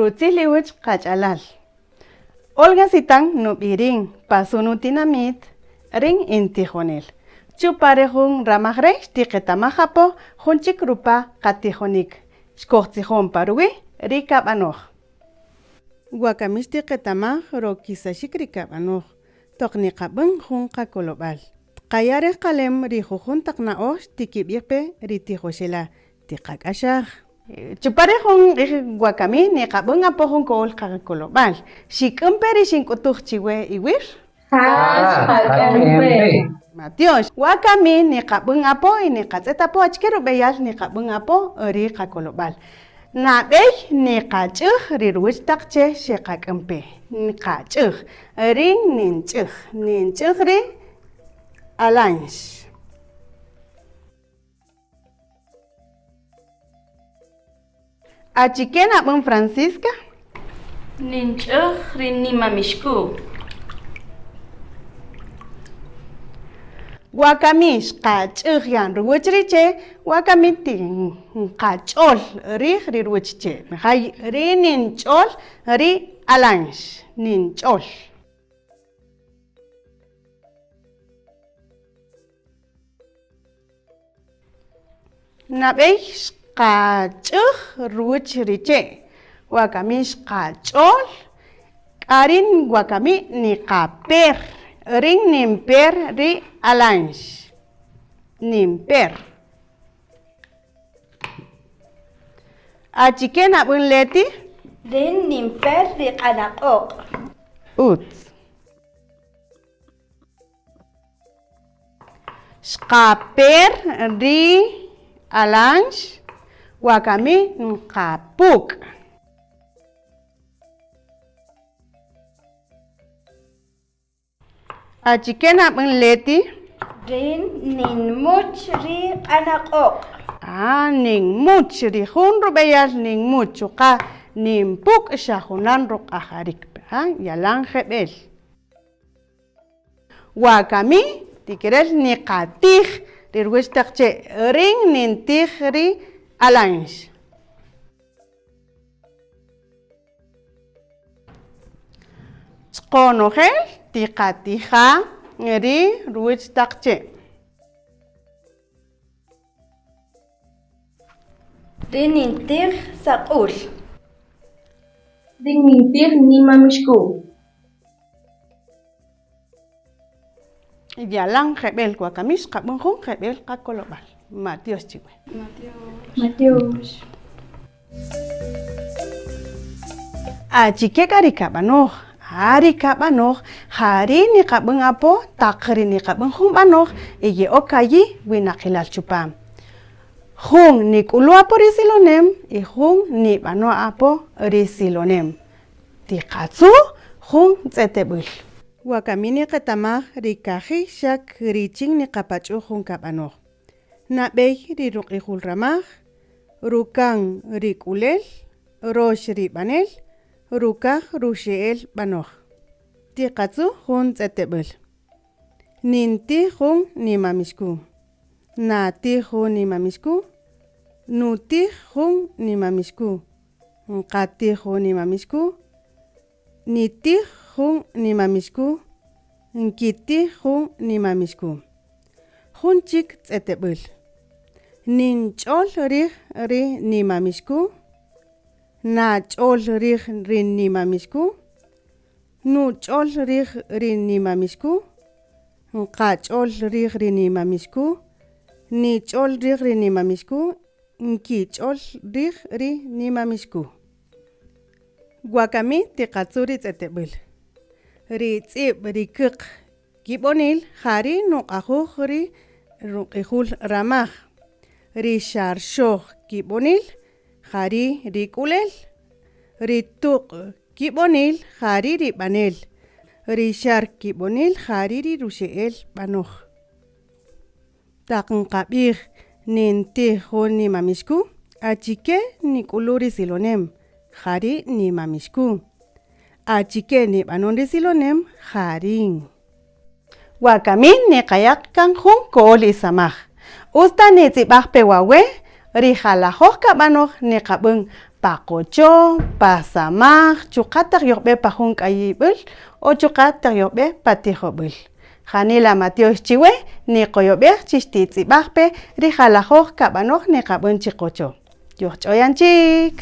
Rutzil iwäch qach'alal. Olga Sitán nub'i' rïn pa sunutinamit, rïn in tijonel. Chupa re jun ramaj re' xtiqetamaj apo jun chik rupa qatijonik, xkojtzijon pa ruwi' ri kab'anoj. Wakami xtiqetamaj rokisaxik ri kab'anoj toq niqab'än jun qakolob'al. Tqaya' rejqalem ri jujun taq na'oj xtikib'ij pe ri tijoxela' tiqak'axaj. Chupan re jun q'ij wakami niqab'än apo jun ko'ol qakolob'al. Xik'än pe ri xink'utuj chiwe iwir? Ja, xqak'än pe. Matyox. Wakami niqab'än apo y niqatz'et apo achike rub'eyal niqab'än apo ri qakolob'al. Nab'ey niqach'äj ri ruwäch taq che' xeqak'än pe. Nqach'äj. Rïn ninch'äj. Ninch'äj ri alanx. Achike nab'än Francisca? Ninch'äj ri nimamixku'. Wakami xqach'äj yan ruwäch ri che', wakami ti nqach'öl rij ri ruwäch che'. Ri ninch'öl ri alanx, ninch'öl. Nab'ey xqach'äj ruwäch ri che', wakami xqach'öl, k'a ri' wakami niqaper, rïn ninper ri alanx, ninper. Achike nab'än Leti? Rïn ninper ri q'anaq'oq'. Ütz. Xqaper ri alanx, wakami nqapuk'. Achike nab'än Leti? Rïn ninmüch ri q'anaq'oq'. Ah, ninmüch ri jun rub'eyal ninmüch chuqa' ninpuk' xa junan ruq'ajarik. Yalan jeb'ël. Wakami tikirel niqatij ri ruwäch taq che' rïn nintij ri alanx. Chqonojel tiqatija' ri ruwäch taq che'. Rïn nintij saq'ul. Rïn nintij nimamixku'. Yalan jeb'ël wakami xqab'än jun jeb'ël qakolob'al. Matyox chiwe. Matyox. Achike k'a ri kab'anoj? Ja ri kab'anoj ja ri niqab'än apo taq ri niqab'än jun b'anoj y ye'ok ka'i' winaqilal chupam. Jun nik'ulu apo ri silonem y jun nib'ano apo ri silonem. Tiqatzu' jun tz'eteb'äl. Wakami niqetamaj ri kaji' xak richin niqapach'uj jun kab'anoj. Nab'ey ri ruq'ijul ramaj, ruka'n ri k'ulel, rox ri b'anel, rukaj ruxe'el b'anoj. Tiqatzu' jun tz'eteb'äl. Nintij jun nimamixku. Natij jun nimamixku. Nutij jun nimamixku. Nqatij jun nimamixku, nitij jun nimamixku, nkitij jun nimamixku. Jun chik tz'eteb'äl. Ninch'öl rij ri nimamixku, nach'öl rij ri nimamixku, nuch'öl rij ri nimamixku, nqach'öl rij ri nimamixku, nich'öl rij ri nimamixku, Nkich'öl rij ri nimamixku. Wakami tiqatzu' ri tz'eteb'äl. Ri tz'ib' ri käq kib'onil ja ri' nuq'ajuj ri ruq'ijul ramaj. Ri xarxoj kib'onil ja ri' ri k'ulel. Ri tuq' kib'onil ja ri' ri b'anel. Ri xar kib'onil ja ri' ri ruxe'el b'anoj. Taq nqab'ij nintij jun nimamixku, achike nik'ulu ri silonem? Ja ri' nimamixku. Achike nib'anon ri silonem? Ja rïn. Wakami niqaya' kan jun ko'öl isamaj. Utz ta nitz'ib'aj pe wawe' ri jalajöj kab'anoj niqab'än. Pa qocho, pa samaj, chuqa' taq yojb'e pa jun k'ayib'äl o chuqa' taq yojb'e pa tijob'äl. Janila matyox chiwe niqoyob'ej chi xtitz'ib'aj pe ri jalajoj kab'anoj niqab'än chi qocho. Yojch'oyan chik!